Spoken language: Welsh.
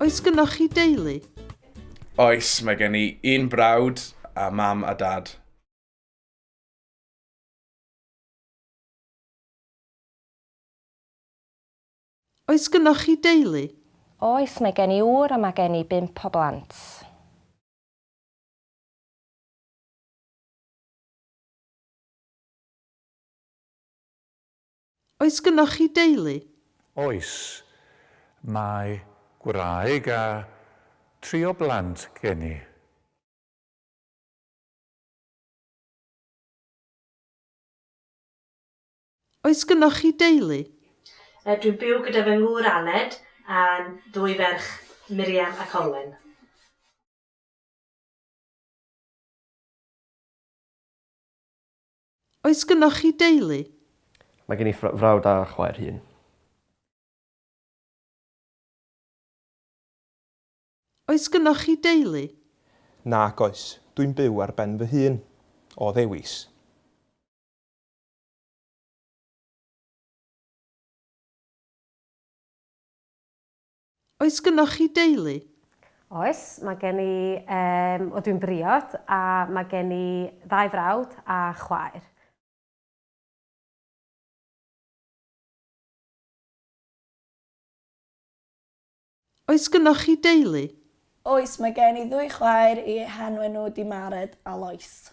Oes gynnoch chi deulu? Oes, mae gen i un brawd a mam a dad. Oes gynnoch chi deulu? Oes, mae gen i ŵr a mae gen i bump o blant. Oes gynnoch chi deulu? Oes, mae gwraig a thri o blant gen i. Oes gynnoch chi deulu? Dwi'n byw gyda fy ngŵr Aled a'n ddwy ferch Miriam ac Olwen. Oes gynnoch chi deulu? Mae gen i frawd a chwaer hŷn. Oes gynnoch chi deulu? Nag oes, dwi'n byw ar ben fy hun. O ddewis. Oes gynnoch chi deulu? Oes, mae gen i, yym, wel dwi'n briod a mae gen i ddau frawd a chwaer. Oes gynnoch chi deulu? Oes, mae gen i ddwy chwaer, eu henwau nhw 'di Mared a Lois.